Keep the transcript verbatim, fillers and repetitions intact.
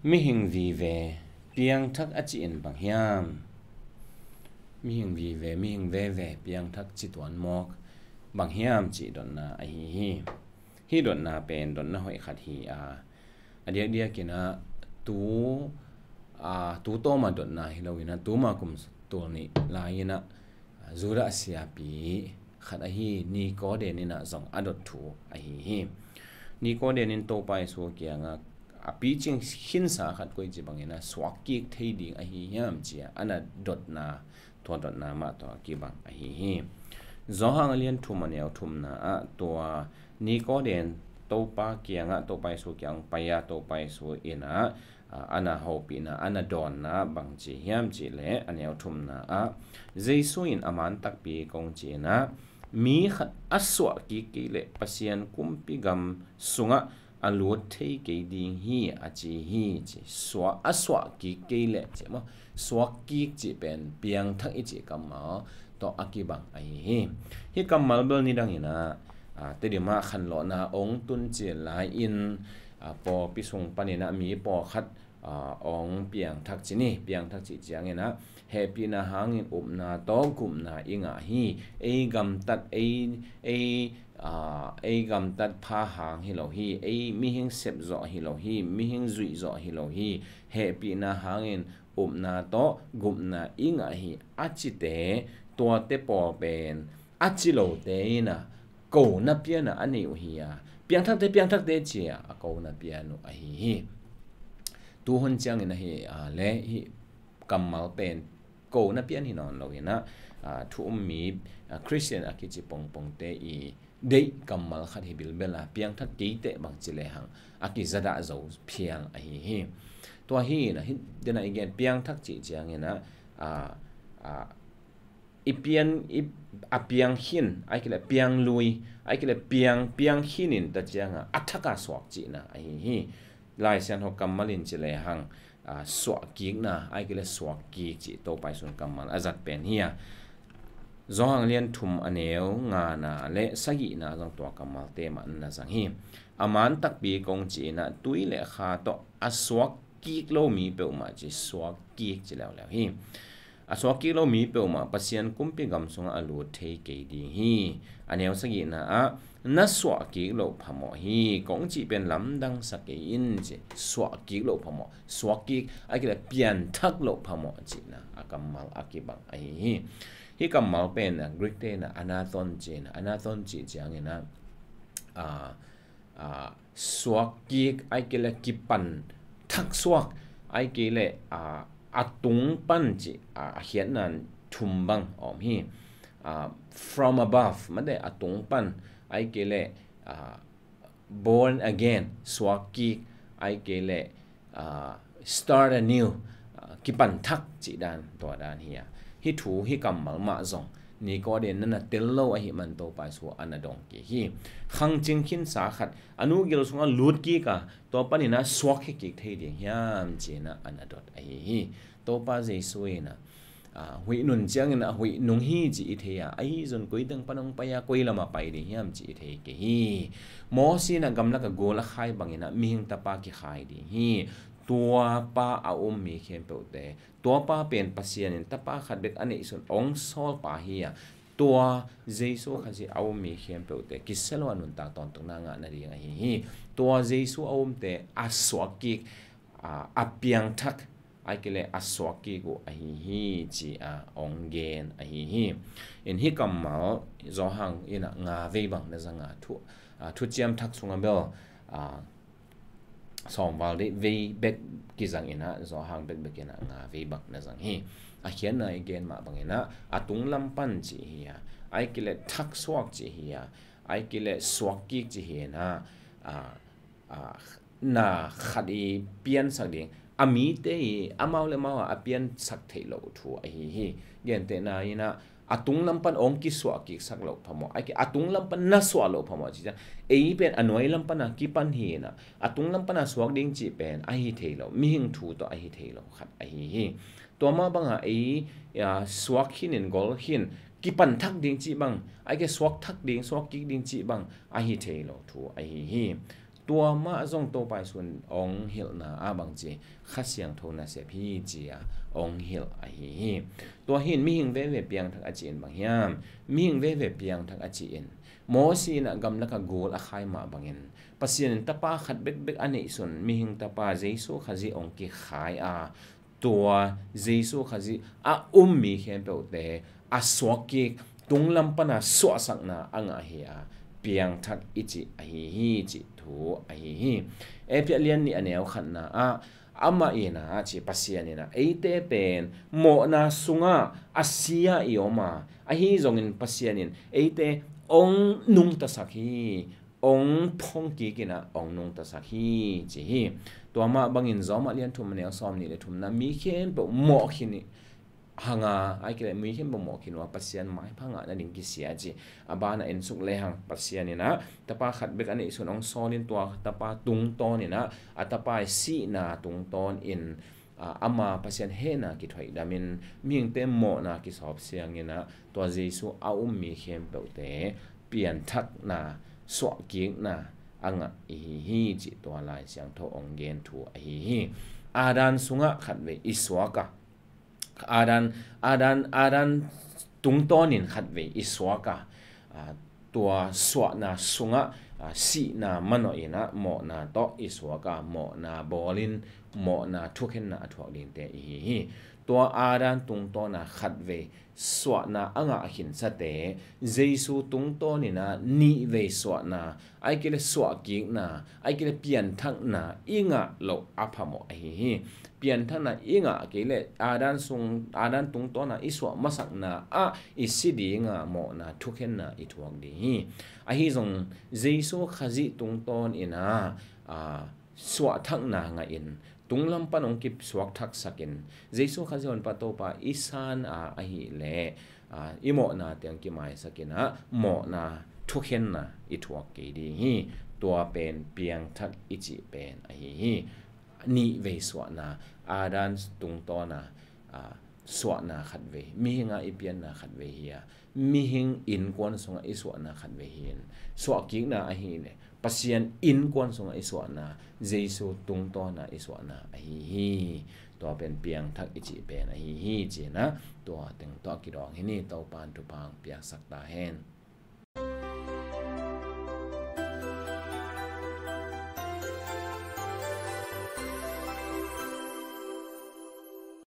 Mihing vive piangthak a cih in bang hiam? Mihing vive, mihing veve piangthak cih tuan mawk bang hiam cih dotna ahi hi. Hih dotna pen dotna hoih khat hi a, a diakdiakin ah tu, a, tu tawma dotna hi loin ah tuma kum tul nih lai-in ah Judah siapi khat ahi Nicodemus in ah zong a dot thu ahi hi. Nicodemus in Topa Jesu kiangah a picing khinsa khat koi ci bangin ah suak kik thei ding ahi hiam ci-a a na dotna, tua dotna mah tawh a kibang ahi hi. Johan a lian thum a neu thumna ah tua Nicodemus Topa kiangah, Topa Jesu kiang pai-a, Topa Jesu in ah a, a na hopihna, a na dawnna bang ci hiam cih leh a neu thumna ah Jesu in a man takpi kong ci-in ah mi khat a suah kik kei leh Pasian kumpi gam sungah a lut thei kei ding hi a ci hi ci. Suah, a suah kik kei leh ci maw, suak kik cih pen piangthak i cih kammal tawh a kibang ahi hi. Hih kammal bel nidangin ah, a, Tedim ah khanlawhna ong tun cil lai-in, a, pawlpi sung panin ah mi pawlkhat, a, ong piangthak ci ni. Piangthak cih ciangin ah hehpihna hangin upna tawh gupna i ngah hi. Ei gamtat, ei, ei, a, ei gamtat pha hang hi lo hi. Ei mihing sepzawh hi lo hi. Mihing zuihzawh hi lo hi. Hehpihna hangin upna tawh gupna i ngah hi a cite, tuate pawl pen a ci lote in ah kona pian ah a nei uh hi a, piangthakte, piangthakte ci-a a kona pian uh ahi hi. Tuhun ciangin ahi, a, le hih kammal pen kona pian hi nawn loin ah, a, thu um mi, a, Khristian a kici pongpongte i deih kammal khat hi bilbel a, piangthak keiteh bang ci lehang a kizadah zo phial ahi hi. Tua hi in ah, hih dena i gen piangthak cih ciangin ah, a, a, i pian, i, a piang khin, ahih kei leh piang lui, ahih kei leh piang, piang khin in ta ciangah a thak a suak cihna ahi hi. Lai Siangtho kammal in ci lehang, a, suah kikna, ahih kei leh suak kik cih Topa Jesu in kammal a zat pen hi a. Johan lian thum a neu ngana le sagihna zong tua kammalte mah na zang hi. A man takpi kong ci-in ah tui le kha tawh a suak kik lo mi peuhmah ci, suak kik ci leuleu hi. A suak kik lo mi peuhmah Pasian kumpi gam sungah a lut thei kei ding hi. A neu sagihna ah na suah kik loh phamawh hi. Kong cih pen lamdang sa kei in ci, suah kik loh phamawh, suak kik, ahih kei leh pianthak loh phamawh cihna a kammal a kibang ahi hi. Hih kammal pen ah Greek te in ah anathon ci-in ah, anathon cih ciangin ah, a, a, suak kik, ahih kei leh kipan thak suak, ahih kei leh, a, a tung pan cih, a, a khiatna thum bang a om hi. A, from above, mate a tung pan, ahih kei leh, a, born again, suak kik, ahih kei leh, a, start anew, a, kipan thak cih dan, tua dan hi a. Hih thu, hih kammal mah zong Nicodemus na na tel lo ahih man Topa Jesu a na dong kik hi. Khangcing khinsa khat a nu gil sungah lut kik a, tua panin ah suak hi kik thei ding hiam ci-in ah a na dot ahi hi. Topa Jesu in ah, a, huih nun ciangin ah huih nung hi ci i thei a, ahi zong koi teng pan hong pai a, koi lamah pai ding hiam ci i thei kei hi. Mosi in ah gamlak ah gul a khai bangin ah mihing tapa kikhai ding hi. Tua pa a um mi khempeuhte, tua pa pen Pasian in tapa khat bek a neihsun hong sawl pa hi a, tua Jesu Khazih a um mi khempeuhte kisia lo a nuntak tawntung na ngah nading ahi hi. Tua Jesu a umte a suak kik, a, a piangthak, ahih kei leh a suak kik uh ahi hi ci-a hong gen ahi hi. In hih kammal Johan in ah nga vei bang na zang a, thu, a, Thuciam Thak sungah bel, a, sawmval deih vei bek kizang in ah, Johan bekbek in ah nga vei bang na zang hi. A khiatna i gen mah bangin ah a tung lam pan cih hi a, ahih kei leh thak suak cih hi a, ahih kei leh suak kik cih hi in ah, a, a, na khat i piansak ding, a mite i amau le mau a piansak theih loh thu ahi hi. Gentehna in ah, a tung lam pan hong kisuah kiksak loh phamawh, ahih kei leh a tung lam pan na suah loh phamawh cih ciang, ei pen a nuai lam pan a kipan hi in ah, a tung lam pan a suak ding cih pen ahi thei lo, mihing thu tawh ahi thei lo khat ahi hi. Tua mah bang a ei, a, suak khin in gol khin, kipan thak ding cih bang, ahih kei leh suak thak ding, suak kik ding cih bang ahi thei lo thu ahi hi. Tua mah zong Topa Jesu in hong hilhna ah bang ci, Kha Siangtho nasep hi ci-a hong hilh ahi hi. Tua hi in mihing veve piangthak a cih in bang hiam? Mihing veve piangthak a cih in Mosi in ah gamlak ah gul a khai mah bangin Pasian in tapa khat bekbek a neihsun, mihing tapa Jesu Khazih hong kikhai a, tua Jesu Khazih a um mi khempeuhte a suak kik, tunglam pana suahsakna a ngah hi a, piangthak i cih ahi hi cih thu ahi hi. Efesa lian nih a neu khatna ah, amah in ah ci, Pasian in ah eite pen mawhna sungah a si-a i om a, ahi zongin Pasian in eite hong nungtasak hi, hong phongkik in ah hong nungtasak hi ci hi. Tua mah bangin Rom ah lian thum a neu sawm nih le thumna, mi khempeuh mawh khin hang a, ahih kei leh mi khempeuh mawh khin uh a, Pasian maipha ngah nading kisia ci. A banah en suk lehang, Pasian in ah tapa khat bek a neihsun hong sawl in, tua tapa tungtawn in ah a tapa i sihna tungtawn in, a, ama Pasian hehna kithoih damin mihingte mawhna kisawp siang in ah, tua Jesu a um mi khempeuhte pianthakna, suahkikna a ngah i hi hi cih tua Lai Siangtho hong gen thu ahi hi. Adam sungah khatvei i suak a, Adam, Adam, Adam tungtawnin khatvei i suak a, a, tua suahna sungah, a, sihna manawh in ah mawhna tawh i suak a, mawhna bawlin mawhna thukhenna a thuak dingte i hi hi. Tua Adam tungtawna khatvei suahna a ngah khinsate Jesu tungtawn in ah nihvei suahna, ahih kei leh suahkikna, ahih kei leh pianthakna i ngah loh a phamawh ahi hi. Pianthakna i ngah kei leh Adam sung, Adam tungtawn a i suah masakna ah i si ding a, mawhna thukhenna i thuak ding hi. Ahi zong Jesu Khazih tungtawn in ah, a, suahthakna ngah in, tunglam pan hong kisuakthaksak in, Jesu Khazih Honpa Topa i san a ahih leh, a, i mawhna teng kimaisak in ah mawhna thukhenna i thuak kei ding hi. Tua pen piangthak i cih pen ahi hi. Nihvei suahna, Adam tungtawn a, a, suahna khatvei, mihing a i pianna khatvei hi a, mihing innkuan sungah i suahna khatvei hi in, suahkikna ahih leh Pasian innkuan sungah i suahna, Jesu tungtawn a i suahna ahi hi. Tua pen piangthak i cih pen ahi hi ci-in ah, tua teng tawh kidawng hi ni. Topa'n thupha hong piaksak ta hen.